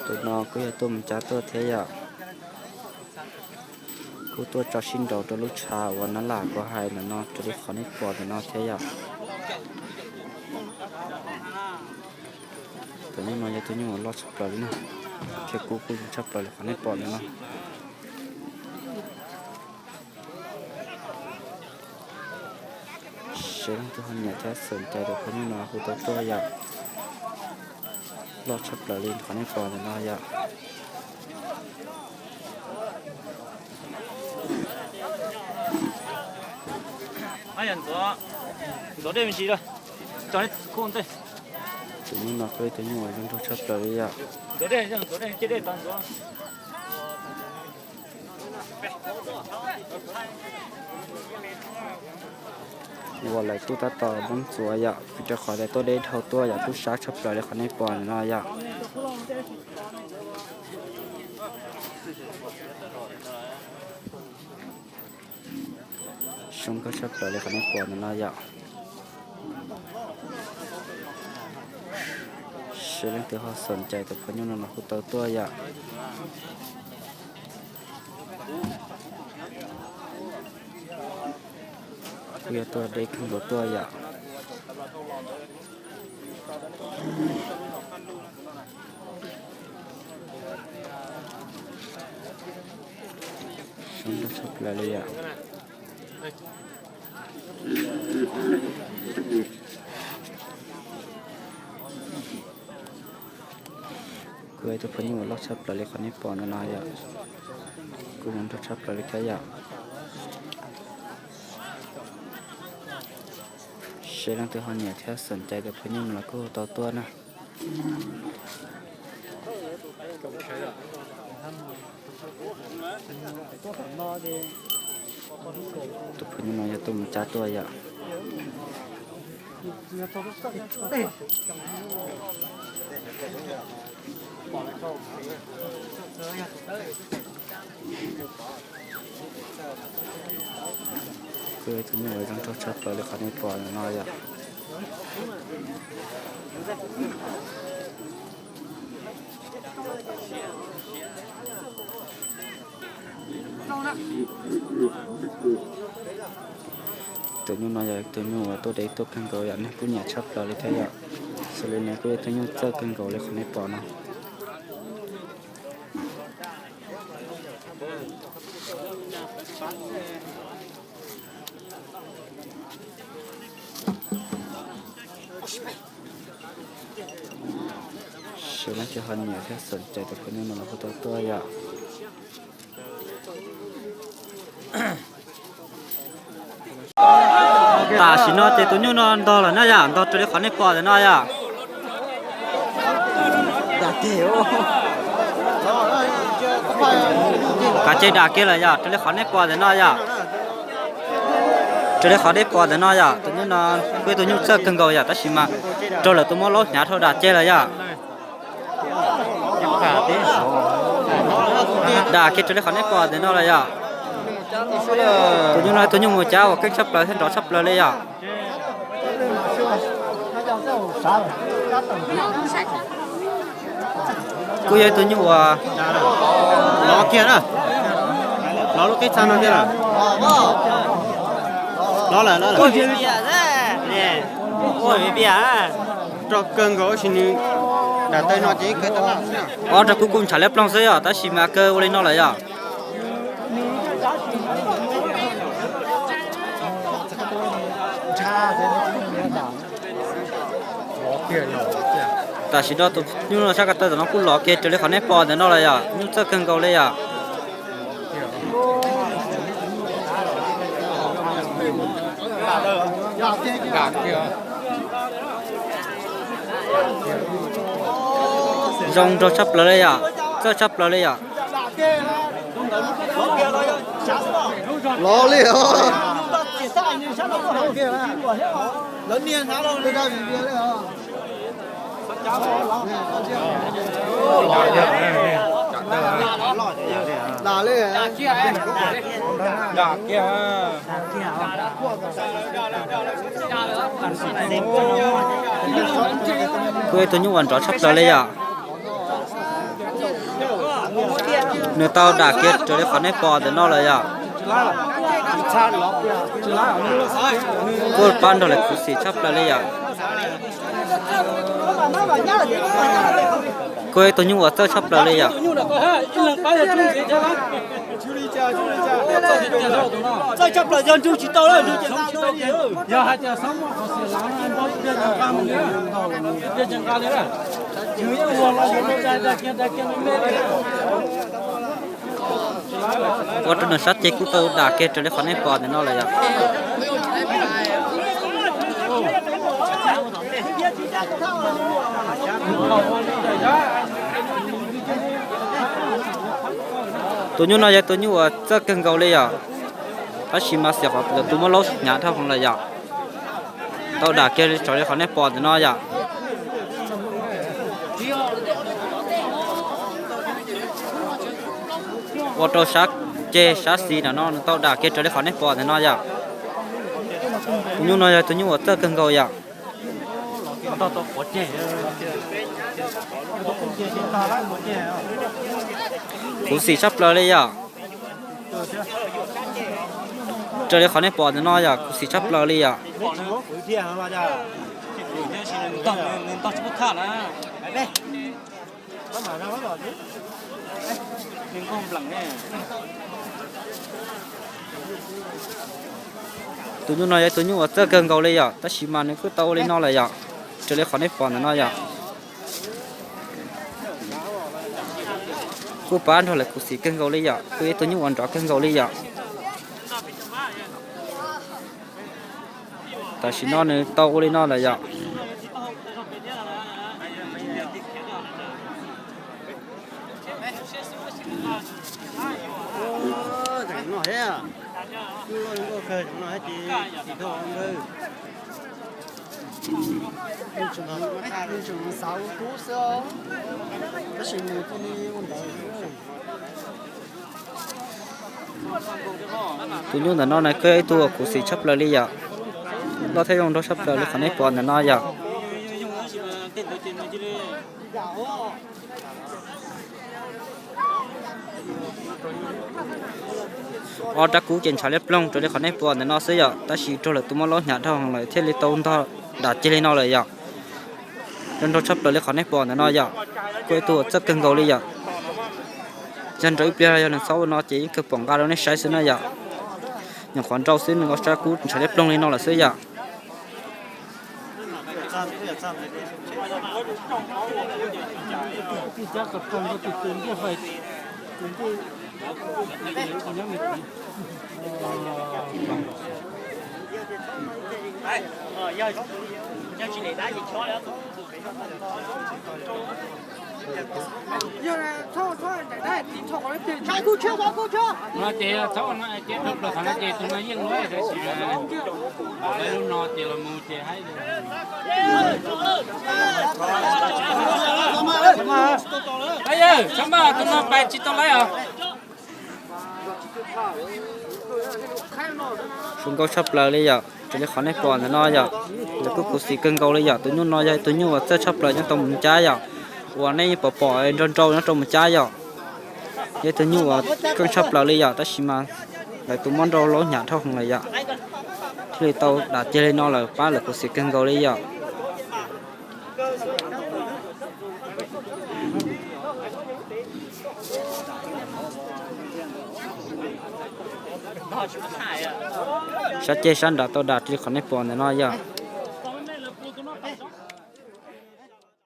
Tus no kuj yog tuaj mus cab tuaj thiab yom. Kuj tuaj tso sib nraus rau lub tshav uas nab lam kuv hais ntawm no raws li qhov nej pom ntawm no thiab yom. Tus nyuj no yog tus nyuj uas loj tshaj plaws li na, thiab kuj kuj zoo tshaj plaws li qhov nej pom ntawm no. Seb leej twg ho nyiam thiab xom cai tus phooj ywg no hu tau tuaj yom. Loj tshaj plaws li qhov nej pom ntawm no yom. Tus nyuj no kuj yog tus nyuj uas zoo nraug tshaj plaws li yom. Uas lawv kuj tab tom muab ntxuav yom, vim rau qhov tias tuaj deb dhau tuaj yom, kuj sab tshaj plaws li qhov nej pom ntawm no yom. Zoo nkauj tshaj plaws li qhov nej pom ntawm no yom. Seb leej twg ho xom cai tus phooj ywg no los hu tau tuaj yom. Kuj yog tuaj deb kawg nkaus tuaj yom. Zoo nkauj tshaj plaws li yom. Kuj yog ib tug phooj ywg uas loj tshaj plaws li qhov nej pom ntawm no yom. Kuj zoo nraug tshaj plaws li thiab yom. Seb leej twg ho nyiam thiab xom cai tus phooj ywg no los kuj hu tau tuaj na. Tus phooj ywg no yog tuaj mus cab tuaj yom. Kuj yog tus nyuj uas zoo nraug tshaj plaws li qhov nej pom ntawm no yom. Tus nyuj no yog tus nyuj uas tuaj deb tuaj kawg nkaus yom, neeg kuj nyiam tshaj plaws li thiab yom. Xws li nws kuj yog tus nyuj txawj kawg nkaus li qhov nej pom no. Seb leej twg ho nyiam thiab xom cai tus phooj ywg no los hu tau tuaj yom. Tam sim no ces tus nyuj no ntog lawm na yom, ntog raws li qhov nej pom ntawm no yom. Kav tsij dam kiag lawm yom, raws li qhov nej pom ntawm no yom. Raws li qhov nej pom ntawm no yom, tus nyuj no kuj yog tus nyuj txawj kawg nkaus yom, tab sis mas raug lawv tus muab laub hnyav dhau dam kiag lawm yom. Dam kiag raws li qhov nej pom ntawm no lawm yom. Tus nyuj no tus nyuj mus cab uas keej tshaj plaws thiab nrov tshaj plaws li yom. Kuj yog ib tug nyuj uas lov kiag na, lov lub qib txha no kiag lawm. Lov lawm, lov lawm. Rog kawg nkaus sis nws dam taw no ces ob rog kuj kuj ntshav liab ploog xwb yom, tab sis mas kaw ua li no lawm yom. Tam sim no tus nyuj no sab ko taw ntawm no kuj lov kiag raws li qhov nej pom ntawm no lawm yom, nyuj txawj kawg nkaus li yom. Zoo nraug tshaj plaws li yom, txawj tshaj plaws li yom. Lov li os. Kuj yog tus nyuj uas nrov tshaj plaws li yom. Nws tau dam kiag raws li qhov nej pom ntawm no lawm yom. Kuj pab nrog lawv khuv xim tshaj plaws li yom. Kuj ib tug nyuj uas txawj tshaj plaws li yom. Ua rau nws sab ceg kuj tau dam kiag raws li qhov nej pom ntawm no lawm yom. Tus nyuj no yog tus nyuj uas txawj kawg nkaus li yom, tab sis mas xiam qhov lawv tus muab laub hnyav dhau heev lawm yom. Tau dam kiag raws li qhov nej pom ntawm no yom. Ua rau sab ceg sab xis ntawm no nws tau dam kiag raws li qhov nej pom ntawm no yom. Tus nyuj no yog tus nyuj uas txawj kawg nkaus yom. Khuv xim tshaj plaws li yom. Raws li qhov nej pom ntawm no yom, khuv xim tshaj plaws li yom. Tus nyuj no yog tus nyuj uas txawj kawg nkaus li yom, tab sis mas nws kuj tau ua li no lawm yom, raws li qhov nej pom ntawm no yom. Kuj pab nrog lawv khuv xim kawg nkaus li yom, kuj yog tus nyuj uas nrov kawg nkaus li yom. Tam sim no nws tau ua li no lawm yom. Tus nyuj ntawm no na kuj yog ib tug uas khuv xim tshaj plaws li yom. Loj thiab zoo nraug tshaj plaws li qhov nej pom ntawm no yom. Ob rab kub ces ntshav liab ploog raws li qhov nej pom ntawm no xwb yom, tab sis raug lawv tus muab laub hnyav dhau heev lawm thiaj li tau ntog dam ceg li no lawm yom. Zoo nraug tshaj plaws li qhov nej pom ntawm no yom, kuj ib tug uas txawj kawg nkaus li yom. Yog nrau ib pliag yog nws txhob ua no ces yeej kawg pom nqa rau nej saib xwb na yom. Nyuam qhuav nrau xwb nws ob rab kub ntshav liab ploog li no lawm xwb yom. No ces txhob ua no, ces rau plaws qhov no ces tus no yeej lawm, tab sis lawv lub no ces los mus ces haib. Yawg, txhob maj, tus no pais tsis tau lawm os. Zoo nkauj tshaj plaws li yom, raws li qhov nej pom ntawm no yom, lawv kuj khuv xim kawg nkaus li yom. Tus nyuj no yog tus nyuj uas txawj tshaj plaws nyob rau Moos Cab yom, uas nej yeej pom pom nrau nrau nyob rau Moos Cab yom. Yog tus nyuj uas keej tshaj plaws li yom, tab sis mas lawv tus muab nrau laub hnyav dhau heev lawm yom, thiaj li tau dam ceg li no lawm, pab lawv khuv xim kawg nkaus li yom. Sab ceg sab nrad tau dam raws li qhov nej pom ntawm no yom.